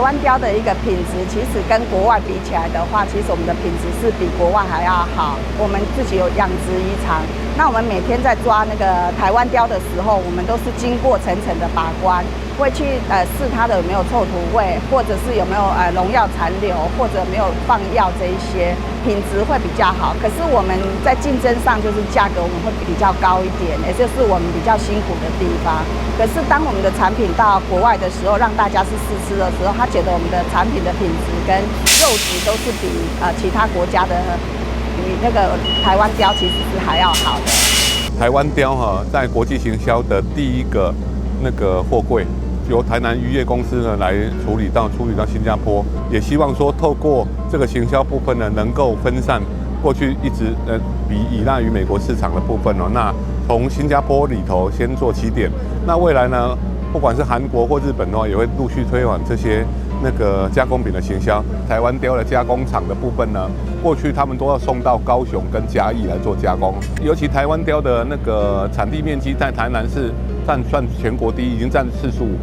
灣鯛的一個品質，其實跟國外比起來的話，其實我們的品質是比國外還要好。我們自己有養殖漁場，那我們每天在抓那個台灣鯛的時候，我們都是經過層層的把關，會去試它的有沒有臭土味，或者是有沒有農藥殘留，或者沒有放藥這一些，品質會比較好。可是我們在競爭上就是價格我們會比較高一點，也就是我們比較辛苦的地方。可是當我們的產品到國外的時候，讓大家去試吃的時候，他覺得我們的產品的品質跟肉質都是比其他國家的比那個台灣鯛其實是還要好的。台灣鯛哈，在國際行銷的第一個那個貨櫃，由台南漁業公司呢來處理到新加坡，也希望說透過這個行銷部分呢，能夠分散過去一直比依賴於美國市場的部分哦。那從新加坡裡頭先做起點，那未來呢，不管是韓國或日本的話，也會陸續推廣這些那個加工品的行銷。台灣鯛的加工廠的部分呢，過去他們都要送到高雄跟嘉義來做加工，尤其台灣鯛的那個產地面積在台南是佔算全國第一，已經佔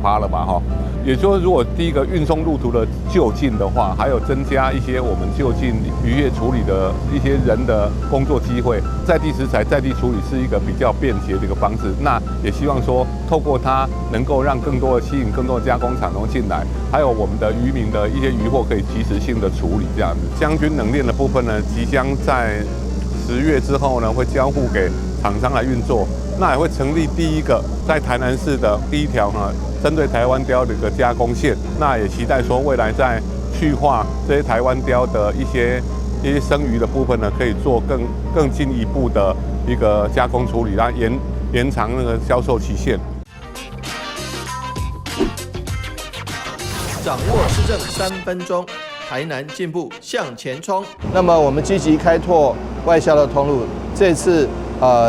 45%了吧？哈，也就是如果第一個運送路途的就近的話，還有增加一些我們就近漁業處理的一些人的工作機會，在地食材在地處理是一個比較便捷的一個方式。那也希望說透過它能夠讓更多的吸引更多的加工廠能進來，還有我們的漁民的一些漁獲可以及時性的處理這樣子。將軍冷鏈的部分呢，即將在10月之後呢，會交付給廠商來運作。那也會成立第一個在台南市的第一條哈，針對台灣鯛的一個加工線。那也期待說未來在去化這些台灣鯛的一些生魚的部分呢，可以做更進一步的一個加工處理，來延長那個銷售期限。掌握市政3分鐘，台南進步向前衝。那麼我們積極開拓外銷的通路，這次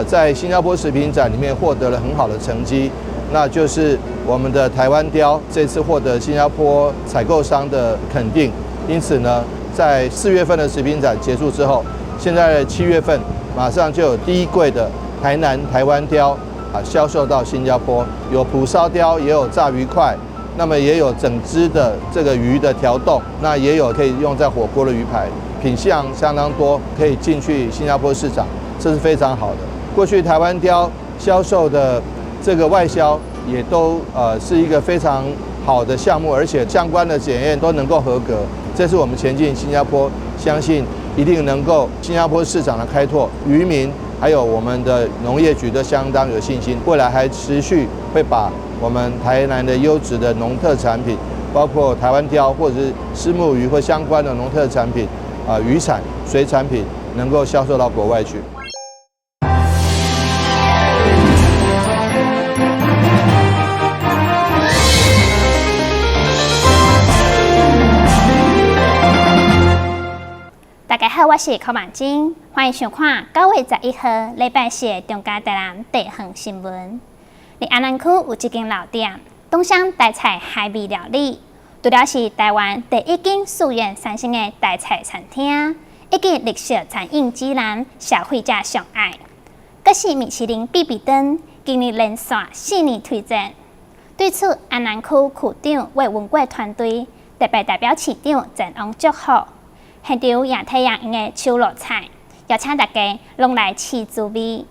在新加坡食品展裡面獲得了很好的成績，那就是我們的台灣鯛這次獲得新加坡採購商的肯定。因此呢，在4月份的食品展結束之後，現在7月份馬上就有第一櫃的台南台灣鯛啊銷售到新加坡，有蒲燒鯛，也有炸魚塊，那麼也有整隻的這個魚的調凍，那也有可以用在火鍋的魚排，品項相當多，可以進去新加坡市場。這是非常好的。過去台灣鯛銷售的這個外銷也都是一個非常好的項目，而且相關的檢驗都能夠合格。這是我們前進新加坡，相信一定能夠新加坡市場的開拓，漁民還有我們的農業局都相當有信心。未來還持續會把我們台南的優質的農特產品，包括台灣鯛或者是虱目魚或相關的農特產品啊，漁產、水產品能夠銷售到國外去。大家好，我是柯曼晶，歡迎收看9月11號禮拜四的中嘉台南地方新聞。佇安南區有一間老店，東鄉台菜海味料理，除了是台灣第一間四元三星的台菜餐廳，以及綠色餐飲指南消費者上愛，閣是米其林必比登，今年連續4年推薦。對此，安南區區長魏文貴團隊特別代表市長前往祝賀。現場也體驗𪜶的手路菜，邀請大家攏來試滋味。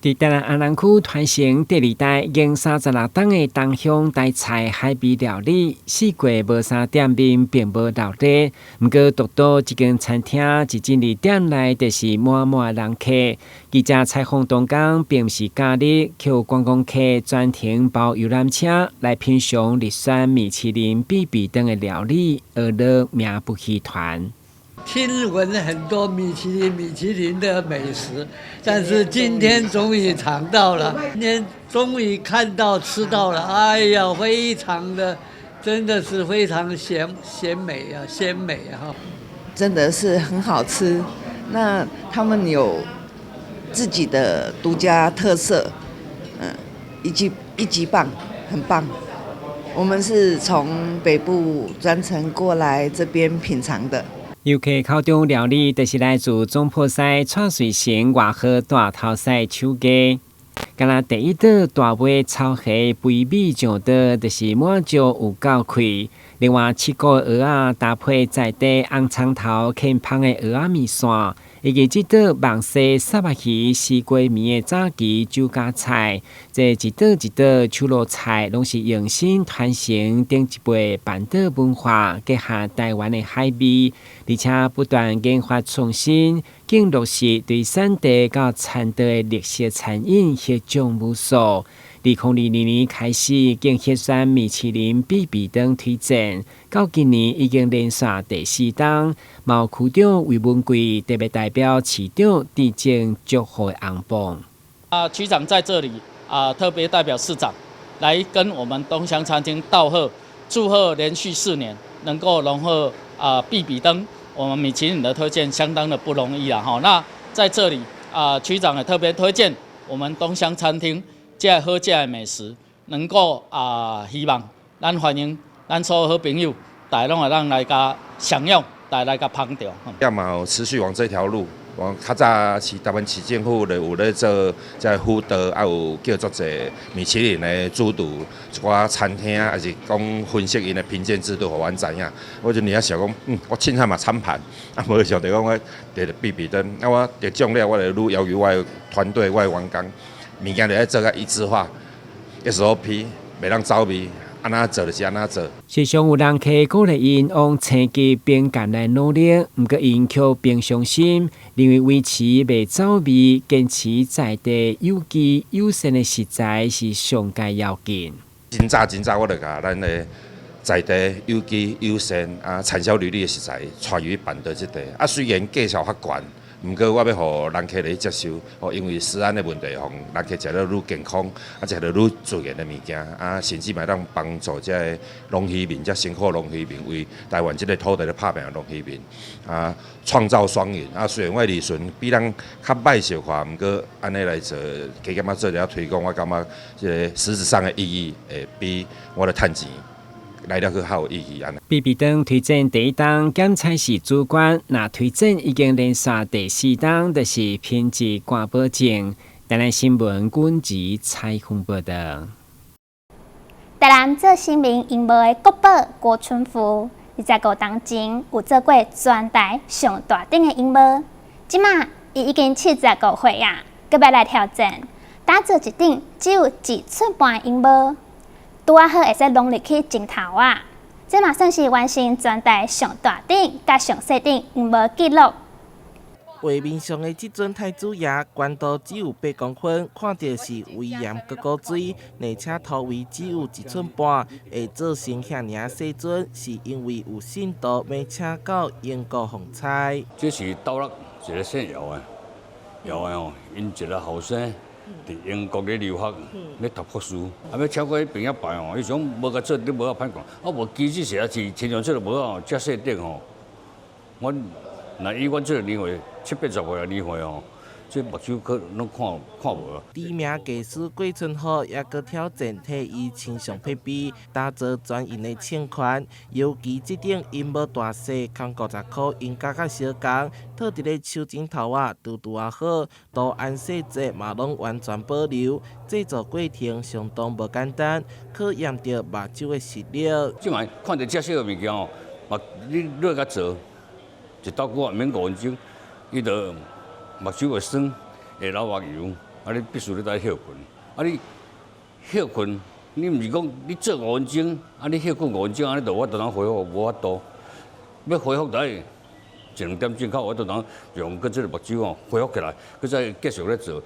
佇台南安南區傳承第二代經36冬的東鄉台菜海味料理，四季無三店面，並無鬧熱。毋過獨到這間餐廳一進入店內，就是滿滿人客。記者採訪當天，並毋是假日，予觀光客專程包遊覽車來品嘗入選米其林必比登的料理，學樂名不虛傳。聽聞很多米其林的美食，但是今天終於嘗到了，今天終於看到吃到了，哎呀，非常的，真的是非常鮮美啊，鮮美啊！真的是很好吃。那他們有自己的獨家特色，一級棒，很棒。我們是從北部專程過來這邊品嘗的。遊客口中料理，就是來自總鋪司蔡瑞成外號大頭師手藝。敢若第一道大尾草蝦肥美上桌，就是滿足有夠氣。另外，七股蚵仔搭配在地紅蔥頭囥芳的蚵仔麵線，以及這道網紗虱目魚絲瓜麵的早期酒家菜，這一道一道手路菜，攏是用心傳承頂一輩辦桌文化，結合台灣的海味，而且不斷研發創新，更落實對產地佮餐桌的綠色餐飲彼種無數。2022年開始，更獲選米其林必比登推薦，到今年已經連續第四冬，嘛有區長魏文貴特別代表市長致贈祝賀的紅榜。啊，區長在這裡啊，特別代表市長來跟我們東鄉餐廳道賀，祝賀連續4年能夠榮獲啊必比登，我們米其林的推薦相當的不容易啊！哈，那在這裡啊，區長也特別推薦我們東鄉餐廳。這好食的美食，能夠啊，希望咱歡迎咱所有好朋友，大家攏會當來共享用，大家來共捧場。要麼持續往這條路，往較早是台灣市政府就有咧做這輔導，啊有叫足濟米其林的主廚，一寡餐廳，抑是講分析𪜶的評鑑制度，予阮知影。我就爾想講，我凊彩嘛參盤，啊無想著講我得必比登，啊我得獎了，我就愈要求我的團隊、我的員工。物件就愛做甲一致化，SOP 袂當走味，按怎做就是按怎做。時常有人客鼓勵𪜶往星級評鑑來努力，毋過𪜶卻平常心，認為維持袂走味、堅持在地有機友善的食材是上蓋要緊。真早真早，我就共咱的在地有機友善啊產銷履歷的食材帶入去辦桌這塊。啊，雖然價數較懸。毋過我欲予人客來接受，哦，因為食安的問題，予人客食了愈健康，啊，食了愈自然的物件，啊，甚至嘛會當幫助這个農漁民，這辛苦農漁民為台灣這个土地咧拍拚的農漁民，啊，創造雙贏。啊，雖然我利潤比人較歹小可，毋過按呢來做，加減仔做了推廣，我感覺這个實質上的意義會比我咧趁錢來得閣較有意義按呢。必比登推薦第一冬檢菜是主管，若推薦已經連續第四冬，就是品質掛保證。台南新聞軍籍採訪報道。台南做新聞螢幕的國寶郭春富，25冬前有做過全台上大頂的螢幕，這馬伊已經75歲啊，閣欲來挑戰，打造一頂只有1寸半螢幕。拄仔好會使攏入去鏡頭仔，這嘛算是完成全台上大頂佮上細頂螢幕紀錄。畫面上的這尊太子爺，懸度只有8公分，看著是威嚴閣古錐，而且頭圍只有1寸半，會做成遐爾細尊，是因為有信徒欲請到英國奉差。這是斗六一个姓姚的，姚的吼，𪜶一个後生。佇英國咧留學，咧讀博士，啊，欲請過彼邊仔拜吼，伊想無共做，你無法歹看。啊，無其實是是親像這个帽仔吼，遮細頂吼，阮若以阮這个年歲，七八十歲的年歲吼，這目睭可攏看看無啊。知名藝師郭春和也閣挑戰替伊親上配備，打造專用的銃環，尤其這頂螢幕大細，空50箍，鷹架較相仝，套佇咧手指頭仔，拄拄仔好，圖案細節嘛攏完全保留，製作過程相當無簡單，考驗著目睭的實力。這擺看著遮小个物件吼，嘛你落共做，一斗久也毋免5分鐘，伊就目睭會酸，會流目油，啊！你必須你愛歇睏，啊！你歇睏，你毋是講你做五分鐘，啊！你歇睏五分鐘，按呢就有法度通恢復，無法度。欲恢復，就愛一兩點鐘較有法度通讓閣這个目睭吼恢復起來，閣再繼續咧做。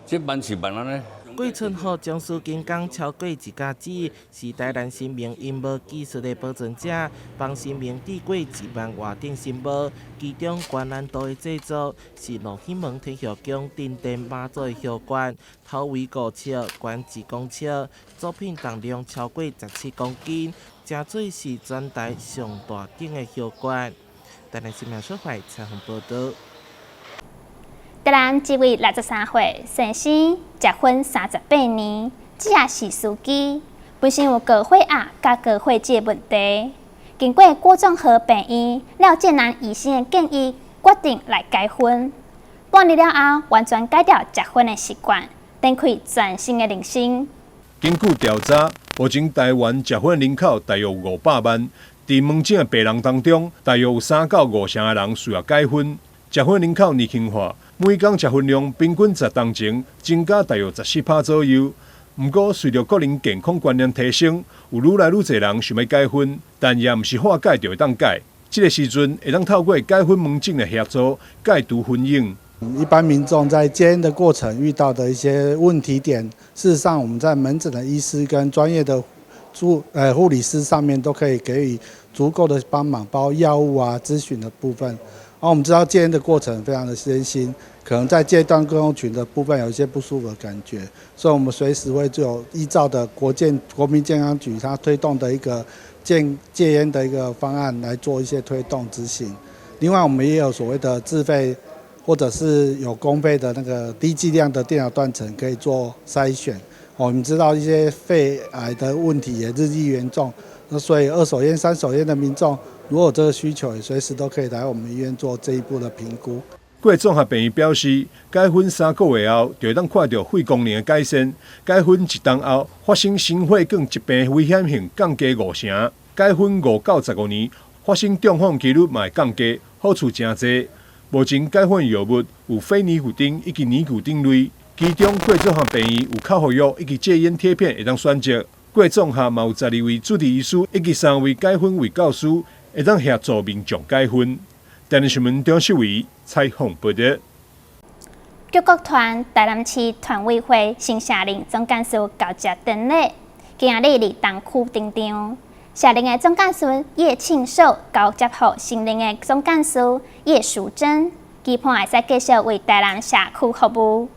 這慢是慢按呢。郭春和將須金剛超過一甲子，是台南新明螢幕技術的保存者，幫新明製過1萬外頂新帽，其中高難度的製作是落興門天后宮鎮殿媽祖的後冠，頭圍5尺，懸1公尺，作品重量超過17公斤，誠做是全台上大頂的後冠。台南新聞小懷採訪報道。台南一位63歲先生，結婚38年，這也是司機，本身有高血壓佮高血脂的問題。經過郭綜合病院廖建南醫生的建議，決定來戒薰。半年了後，完全改掉食薰的習慣，展開全新的人生。根據調查，目前台灣食薰人口大約500萬。佇門診的病人當中，大約有3到5成的人需要戒薰。食薰人口年輕化，每工食薰量平均10冬前增加大約14趴左右。毋過，隨著國人健康觀念提升，有愈來愈濟人想欲戒薰，但也毋是話戒就會當戒。這个時陣會當透過戒薰門診的協助戒除薰癮。一般民眾在戒菸的過程遇到的一些問題點，事實上我們在門診的醫師跟專業的護理師上面都可以給予足夠的幫忙，包括藥物啊、諮詢的部分。而我們知道戒菸的過程非常的艱辛，可能在戒斷症候群的部分有一些不舒服的感覺，所以我們隨時會就依照的國民健康局它推動的一個戒菸的一個方案來做一些推動執行。另外，我們也有所謂的自費或者是有公費的那個低劑量的電腦斷層可以做篩選。我們知道一些肺癌的問題也日益嚴重，那所以二手菸、三手菸的民眾，如果有這個需求，也隨時都可以來我們醫院做這一步的評估。郭綜合病院表示，戒薰3個月後就會當看著肺功能的改善；戒薰1冬後，發生心血管疾病危險性降低5成；戒薰5到15年，發生中風機率嘛會降低，好處誠濟。目前戒薰藥物有非尼古丁以及尼古丁類，其中郭綜合病院有口服藥以及戒菸貼片會當選擇。郭綜合嘛有12位主治醫師以及3位戒薰衛教師，會當協助民眾戒薰。台南新聞張世偉採訪報導。救國團台南市團委會新卸任總幹事交接典禮，今仔日佇東區登場。卸任的總幹事葉慶壽交接予新任的總幹事葉淑珍，期盼會使繼續為台南社區服務。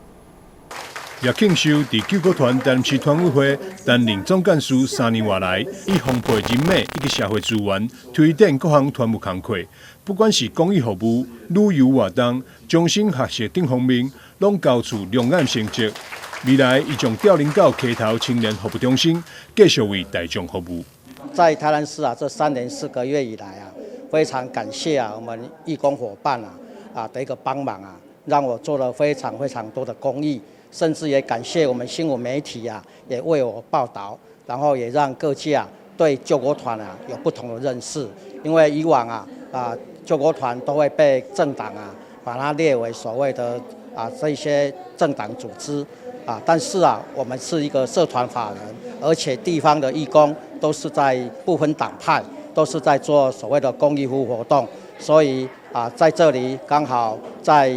葉慶壽佇救國團台南市團委會擔任總幹事3年外來，以豐富人脈以及社會資源推展各項團務工課，不管是公益服務、旅遊活動、終身學習等方面，攏交出亮眼成績。未來，伊將調任到溪頭青年服務中心，繼續為大眾服務。在台南市啊，這3年4個月以來啊，非常感謝啊，我們義工夥伴啊的一個幫忙啊，讓我做了非常非常多的公益。甚至也感謝我們新聞媒體啊，也為我報道，然後也讓各界啊對救國團啊有不同的認識。因為以往啊救國團都會被政黨啊把它列為所謂的啊這些政黨組織啊，但是啊我們是一個社團法人，而且地方的義工都是在不分黨派，都是在做所謂的公益服務活動，所以啊在這裡剛好在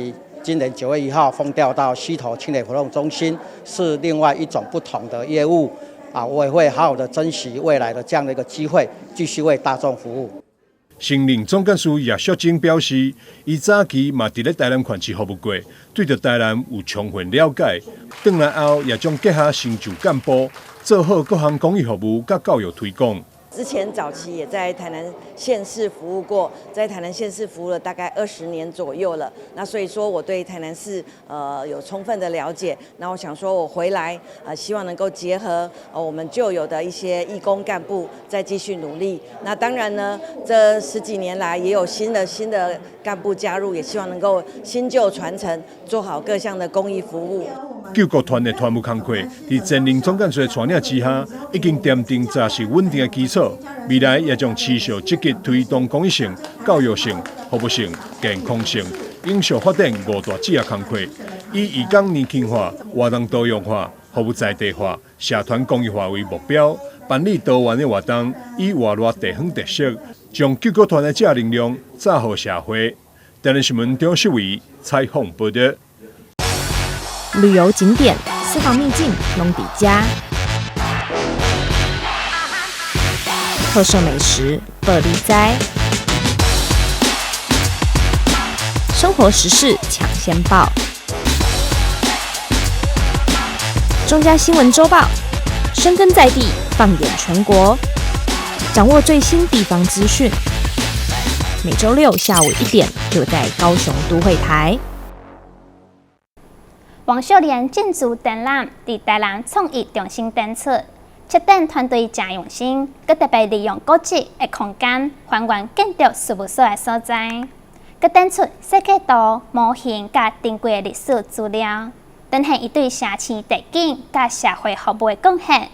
今年9月1號奉調到溪頭青年活動中心，是另外一種不同的業務啊！我也會好好的珍惜未來的這樣的一個機會，繼續為大眾服務。新任總幹事葉淑貞表示，伊早期嘛佇咧台南縣市服務過，對著台南有充分了解。轉來後也將結合新舊幹部，做好各項公益服務佮教育推廣。之前早期也在台南縣市服務過，在台南縣市服務了大概20年左右了。那所以說我對台南市有充分的了解。那我想說我回來希望能夠結合我們舊有的一些義工幹部，再繼續努力。那當然呢，這十幾年來也有新的幹部加入，也希望能夠新舊傳承，做好各項的公益服務。救國團的團務工課，佇前任總幹事的帶領之下，已經奠定紮實穩定的基礎。未來也將持續積極推動公益性、教育性、服務性、健康性、永續發展五大主要工課，以義工年輕化、活動多樣化、服務在地化、社團公益化為目標，辦理多元的活動，以活絡地方特色，將救國團的正能量載予社會。台南新聞張世偉採訪報導。旅遊景點、私房秘境，攏佇遮；特色美食，報你知；生活時事搶先報。中嘉新聞週報，深耕在地，放眼全國，掌握最新地方資訊。每週六下午1點，就在高雄都會台。王秀蓮建築展覽佇台南創意中心展出，策展團隊誠用心，閣特別利用古蹟的空間還原建築事務所的所在，閣展出設計圖、模型佮珍貴的歷史資料，展現伊對城市地景佮社會服務的貢獻。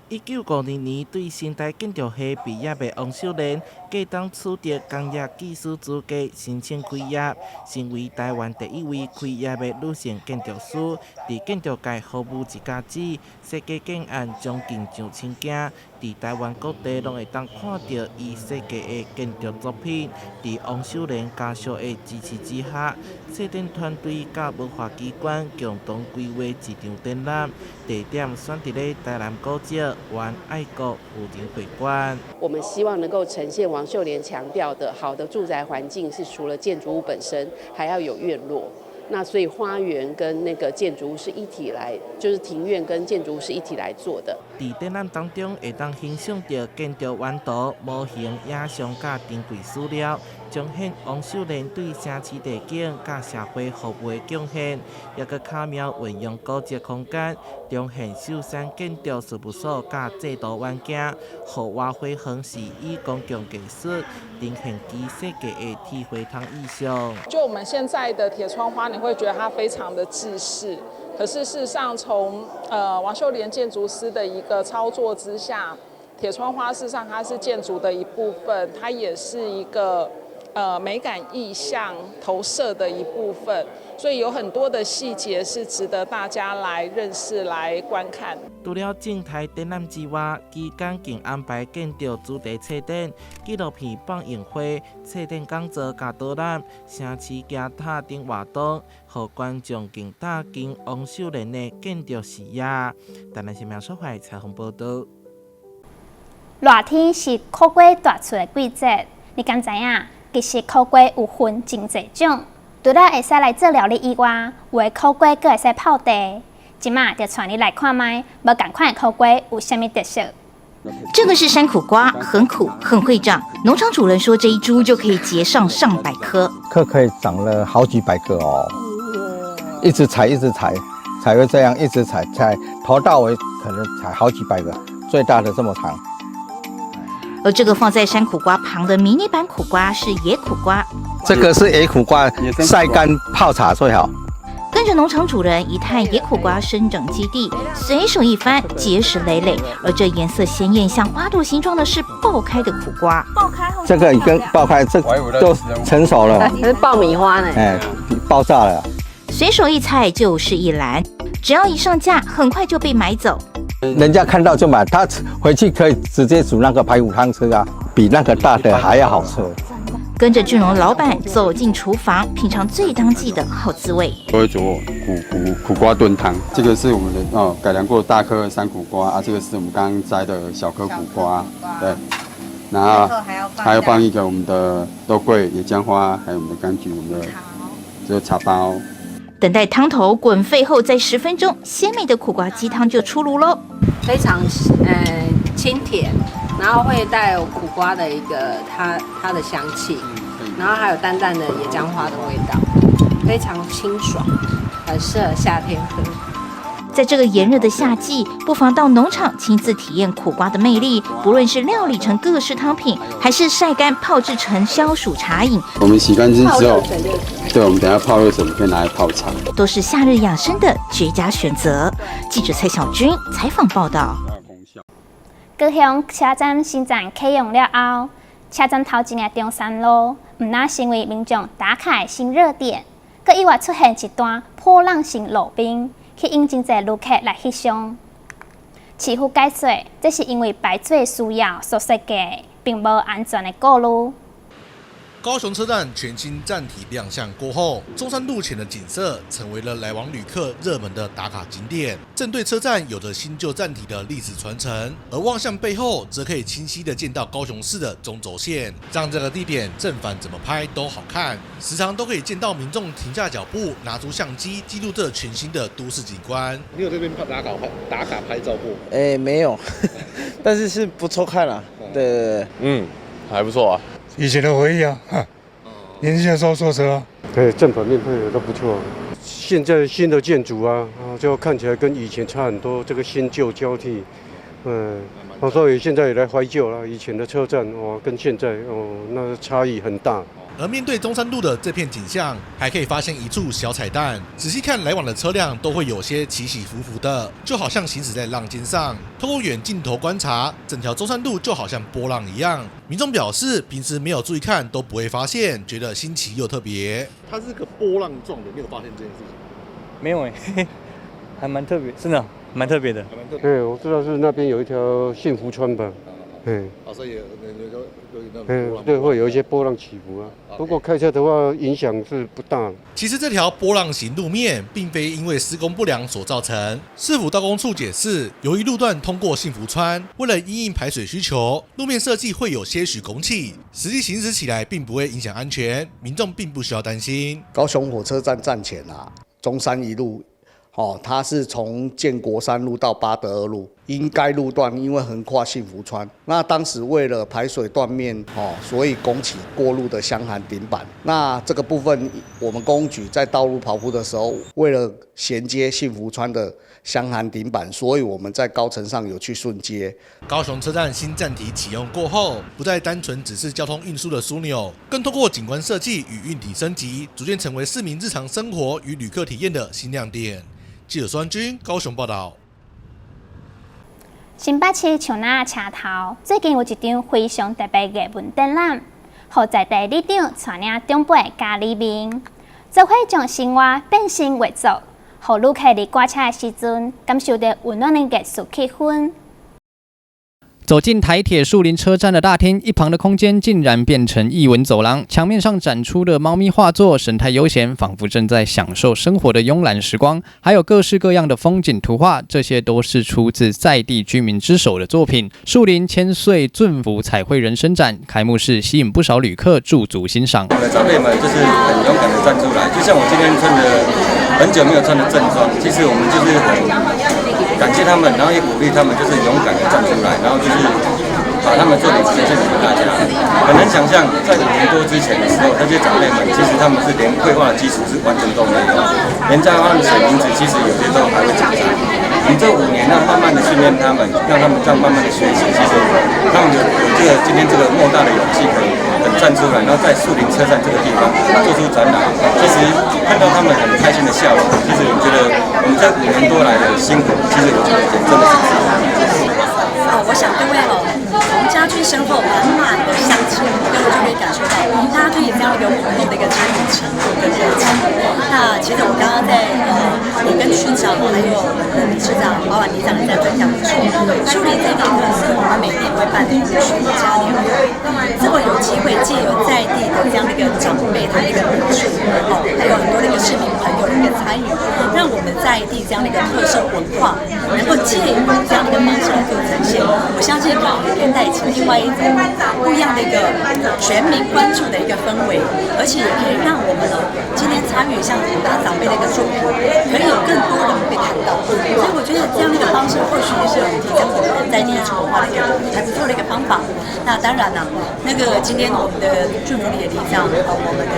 1952年對成大建築系畢業的王秀蓮，隔冬取得工業技師資格，申請開業，成為台灣第一位開業的女性建築師。佇建築界服務一甲子，設計建案將近上千件，佇台灣各地攏會當看著伊設計的建築作品。佇王秀蓮家屬的支持之下，策展團隊佮文化機關共同規劃一場展覽，地點選佇咧台南古蹟原愛國婦人會館。我們希望能夠呈現王秀蓮強調的好的住宅環境，是除了建築物本身，還要有院落。那所以花園跟那個建築物是一體來，就是庭院跟建築物是一體來做的。佇展覽當中，會當欣賞著建築原圖、模型、影像佮珍貴史料，彰顯王秀蓮對城市地景佮社會服務的貢獻，抑閣巧妙運用古蹟空間，重現秀山建築事務所佮制圖環境，予活花園是以公共藝術呈現其設計的鐵花窗意象。就我們現在的鐵窗花，你會覺得它非常的制式，可是事實上從王秀蓮建築師的一個操作之下，鐵窗花事實上它是建築的一部分，它也是一個美感意象投射的一部分，所以有很多的細節是值得大家來認識、來觀看。除了靜態展覽之外，期間更安排建築主題策展、紀錄片放映會、策展講座佮導覽、城市行塔等活動，予觀眾更貼近王秀蓮的建築視野。台南新聞所懷採訪報導。熱天是苦瓜大出的季節，你敢知影？其實苦瓜有分真濟種，除了會使來做料理以外，有的苦瓜閣會使泡茶。這馬就帶你來看覓，無仝款的苦瓜有啥物特色？這個是山苦瓜，很苦，很會長。農場主人說，這一株就可以結上上百顆，顆可以長了好幾百個哦。一直採，一直採，才會這樣一直採，採頭到尾可能採好幾百個，最大的這麼長。而這個放在山苦瓜旁的迷你版苦瓜是野苦瓜，這個是野苦瓜，曬乾泡茶最好。跟着農場主人一探野苦瓜生長基地，隨手一翻，結實纍纍。而這顏色鮮豔、像花朵形狀的是爆開的苦瓜。爆開後，這個已經爆開，這都成熟了。這是爆米花呢？哎，爆炸了。隨手一採就是一籃，只要一上架，很快就被買走。人家看到就買，他回去可以直接煮那個排骨湯吃啊，比那個大的還要好吃。跟着俊榮老闆走進廚房，品嘗最當季的好滋味。我會做苦瓜燉湯，這個是我們的哦改良過大顆山苦瓜啊，這個是我們剛剛摘的小顆苦瓜，對。然後還要放一個我們的肉桂、野薑花，還有我們的柑橘，我們的這個茶包。等待湯頭滾沸後，再10分鐘，鮮美的苦瓜雞湯就出爐嘍。非常清甜，然後會帶有苦瓜的一個它的香氣，然後還有淡淡的野薑花的味道，非常清爽，很適合夏天喝。在這個炎熱的夏季，不妨到農場親自體驗苦瓜的魅力。不論是料理成各式湯品，還是曬乾泡製成消暑茶飲。我們洗乾淨之後，對，我們等下泡熱水，可以拿來泡茶，都是夏日養生的絕佳選擇。記者蔡小軍採訪報道。高雄車站新站啟用了後，車站頭前的中山路，毋但成為民眾打卡的新熱點，閣意外出現一段波浪形路邊，吸引真濟旅客來翕相。市府解說，這是因為排水需要所設計，並無安全的顧慮。高雄車站全新站體亮相過後，中山路前的景色成為了來往旅客熱門的打卡景點。正對車站有着新舊站體的歷史傳承，而望向背後則可以清晰的見到高雄市的中軸線，讓這個地點正反怎麼拍都好看。時常都可以見到民眾停下腳步，拿出相機記錄這全新的都市景觀。你有這邊打卡拍照過？哎，沒有，但是是不錯看啊。對對對，嗯，還不錯啊。以前的回憶啊，年輕的時候坐車，對，正反面配合都不錯。現在新的建築啊，就看起來跟以前差很多，這個新舊交替，嗯，所以現在也來懷舊了。以前的車站哦，跟現在哦，那差異很大。而面對中山路的這片景象，還可以發現一處小彩蛋。仔細看來往的車輛都會有些起起伏伏的，就好像行駛在浪尖上。透過遠鏡頭觀察，整條中山路就好像波浪一樣。民眾表示，平時沒有注意看都不會發現，覺得新奇又特別。它是個波浪狀的，你有發現這件事情？沒有哎，還蠻特別，真的蠻特別的。對，我知道是那邊有一條幸福川吧。嗯，啊，所以有嗯，對，會有一些波浪起伏啊。不過開車的話，影響是不大。其實這條波浪形路面並非因為施工不良所造成。市府道工處解釋，由於路段通過幸福川，為了因應排水需求，路面設計會有些許拱起，實際行駛起來並不會影響安全，民眾並不需要擔心。高雄火車站站前啊，中山一路。哦，它是從建國三路到八德二路，因該路段因為橫跨幸福川，那當時為了排水斷面，哦，所以拱起過路的箱涵頂板。那這個部分，我們工局在道路跑鋪的時候，為了銜接幸福川的箱涵頂板，所以我們在高層上有去順接。高雄車站新站體啟用過後，不再單純只是交通運輸的樞紐，更透過景觀設計與硬體升級，逐漸成為市民日常生活與旅客體驗的新亮點。記者孫軍高雄報道。新北市樹林車頭最近有一場非常特別藝文展覽，予在地里長帶領長輩佮里民，做伙將生活變成畫作，予旅客佇趕車的時陣感受著溫暖的藝術氣氛。走進台鐵樹林車站的大廳，一旁的空間竟然變成藝文走廊。牆面上展出的貓咪畫作，神態悠閒，仿佛正在享受生活的慵懶時光。還有各式各樣的風景圖畫，這些都是出自在地居民之手的作品。樹林千歲俊福彩繪人生展開幕式吸引不少旅客駐足欣賞。我的長輩們就是很勇敢的站出來，就像我今天穿的很久沒有穿的正裝，其實我們就是很感謝他們，然後也鼓勵他們，就是勇敢的站出來，然後就是把他們作品呈現給大家。很難想象，在5年多之前的時候，那些長輩們其實他們是連繪畫的基礎是完全都沒有，連叫他們寫名字，其實有些都還會緊張。我們這5年呢，慢慢的訓練他們，讓他們這樣慢慢的學習，其實他們有這個今天這個莫大的勇氣，可以很站出來，然後在樹林車站這個地方做出展覽。其實看到他們很開心的笑容，其實我覺得我們這5年多來的辛苦，其實我覺得也真的是值得。我想各位哦，從家居身後滿滿的鄉情，各位就可以感受到大家對於這樣一個活動的一個參與程度跟熱情。那其實我剛剛在也跟區長還有我們的理事長、保管里長也在分享說，樹林這個特色，我們每年會辦的一個全家年會，這麼有機會借由在地的這樣的一個長輩他的一個補助，哦，還有很多的一個市民朋友的一個參與，讓我們在地這樣的一個特色文化，能夠借由這樣的一個方式來做呈現。我相信可能也可以帶起另外一種不一樣的一個全民關注的一個氛圍，而且也可以讓我們哦今天參與像很多長輩的一個作品，可以有更多人被看到。所以我覺得這樣的一個方式，或許也是我們提倡我們在地藝術文化的一個還不錯的一個方法。那當然啦，那個今天我們的俊福里的里長和我們的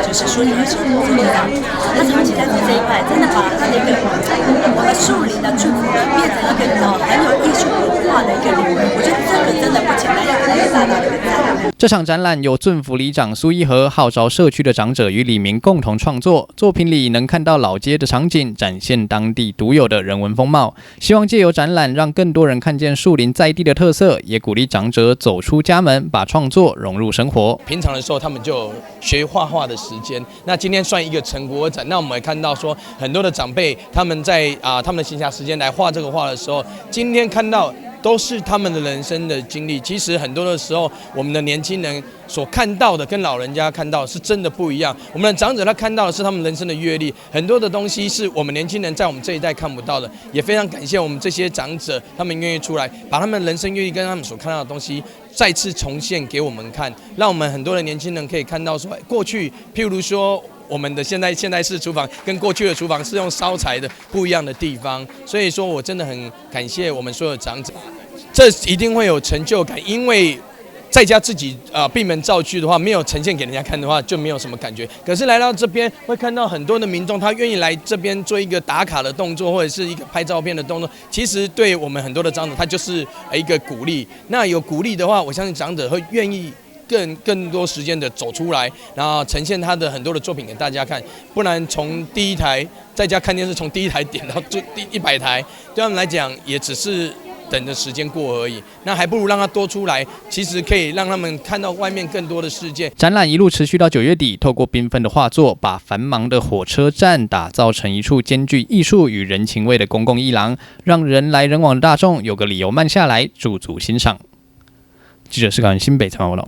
就是蘇立和蘇里長，他長期在做這一塊，真的把他的一個我們樹林的俊福里變成一個很有藝術文化的一個里，我覺得這個真的不簡單，要給他大大的一個讚。這場展覽由俊福里長蘇一和號召社區的長者與里民共同創作，作品裡能看到老街的場景，展現當地獨有的人文風貌。希望借由展覽，讓更多人看見樹林在地的特色，也鼓勵長者走出家門，把創作融入生活。平常的時候，他們就學畫畫的時間。那今天算一個成果展，那我們也看到說，很多的長輩他們在他們的閒暇時間來畫這個畫的時候，今天看到。都是他們的人生的經歷。其實很多的時候，我們的年輕人所看到的跟老人家看到是真的不一樣。我們的長者他看到的是他們人生的閱歷，很多的東西是我們年輕人在我們這一代看不到的。也非常感謝我們這些長者，他們願意出來，把他們人生閱歷跟他們所看到的東西再次重現給我們看，讓我們很多的年輕人可以看到說，過去譬如說。我們的現在式廚房跟過去的廚房是用燒柴的不一樣的地方，所以說我真的很感謝我們所有長者，這一定會有成就感，因為在家自己閉門造車的話，沒有呈現給人家看的話，就沒有什麼感覺。可是來到這邊，會看到很多的民眾，他願意來這邊做一個打卡的動作，或者是一個拍照片的動作。其實對我們很多的長者，他就是一個鼓勵。那有鼓勵的話，我相信長者會願意更多时间的走出来，然后呈现他的很多的作品给大家看。不然从第一台在家看电视，从第一台点到最第100台，对他们来讲也只是等着时间过而已。那还不如让他多出来，其实可以让他们看到外面更多的世界。展览一路持续到9月底，透过缤纷的画作，把繁忙的火车站打造成一处兼具艺术与人情味的公共艺廊，让人来人往的大众有个理由慢下来，驻足欣赏。记者施港新北采访报道。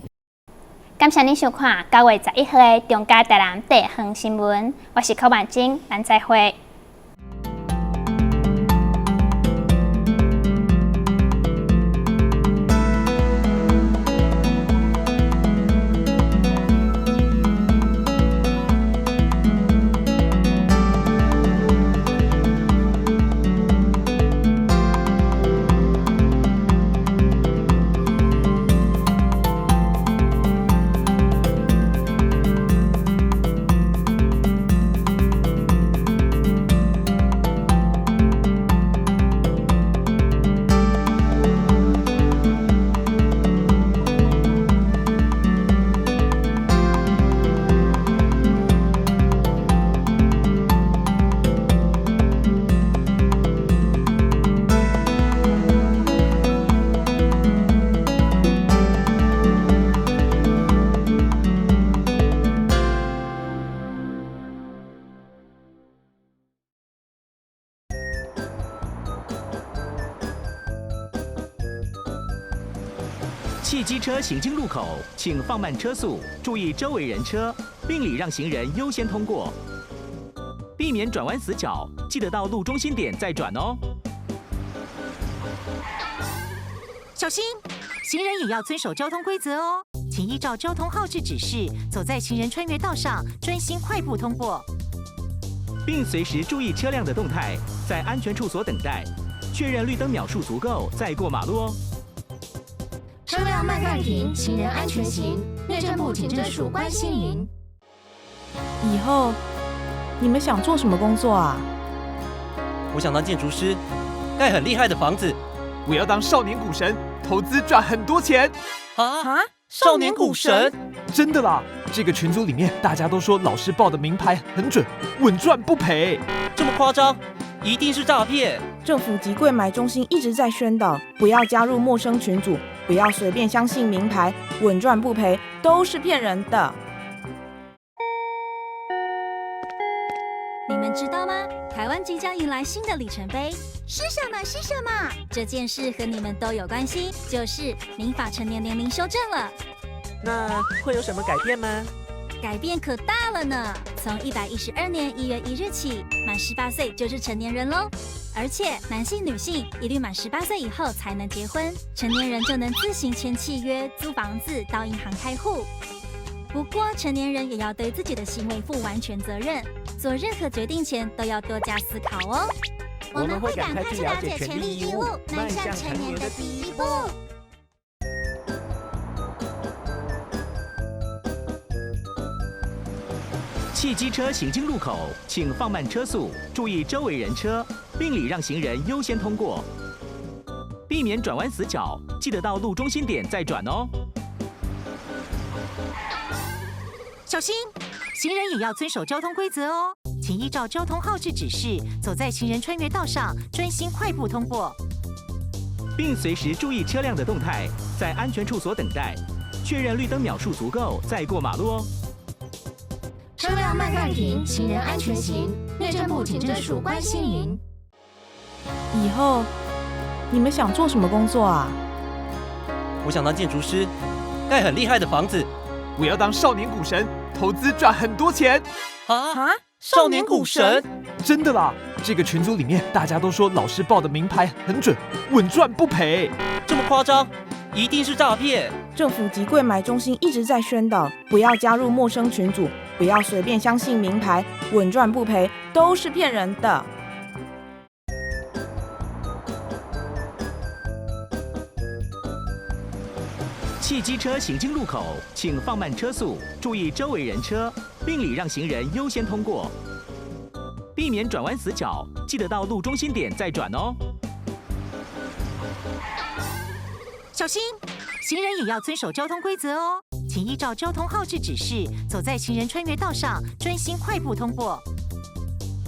感谢您收看9月11号的中嘉台南地方新闻，我是柯婉晶，咱再会。汽机车行经路口，请放慢车速，注意周围人车，并礼让行人优先通过，避免转弯死角，记得到路中心点再转哦。小心，行人也要遵守交通规则哦，请依照交通号志指示，走在行人穿越道上，专心快步通过，并随时注意车辆的动态，在安全处所等待，确认绿灯秒数足够再过马路哦。车辆慢慢停，行人安全行。内政部警政署关心您。以后你们想做什么工作啊？我想当建筑师，盖很厉害的房子。我要当少年股神，投资赚很多钱。啊！少年股神？真的啦！这个群组里面大家都说老师报的名牌很准，稳赚不赔。这么夸张？一定是诈骗！政府及柜买中心一直在宣导，不要加入陌生群组，不要随便相信名牌，稳赚不赔都是骗人的。你们知道吗？台湾即将迎来新的里程碑，是什么？是什么？这件事和你们都有关系，就是民法成年年龄修正了。那会有什么改变吗？改变可大了呢！从112年1月1日起，满18岁就是成年人喽。而且男性、女性一律满18岁以后才能结婚，成年人就能自行签契约、租房子、到银行开户。不过，成年人也要对自己的行为负完全责任，做任何决定前都要多加思考哦。我们会赶快去了解权利义务，迈向成年的第一步。汽机车行经路口，请放慢车速，注意周围人车，并礼让行人优先通过，避免转弯死角，记得到路中心点再转哦。小心，行人也要遵守交通规则哦，请依照交通号志指示，走在行人穿越道上，专心快步通过，并随时注意车辆的动态，在安全处所等待，确认绿灯秒数足够再过马路哦。车辆慢慢停，行人安全行。内政部警政署关心您。以后你们想做什么工作啊？我想当建筑师，盖很厉害的房子。我要当少年股神，投资赚很多钱。啊！少年股神？真的啦！这个群组里面大家都说老师报的名牌很准，稳赚不赔。这么夸张？一定是诈骗！政府及柜买中心一直在宣导，不要加入陌生群组，不要随便相信名牌，稳赚不赔都是骗人的。汽机车行经路口，请放慢车速，注意周围人车，并礼让行人优先通过，避免转弯死角，记得到路中心点再转哦。小心，行人也要遵守交通规则哦，請依照交通號誌指示，走在行人穿越道上，專心快步通過。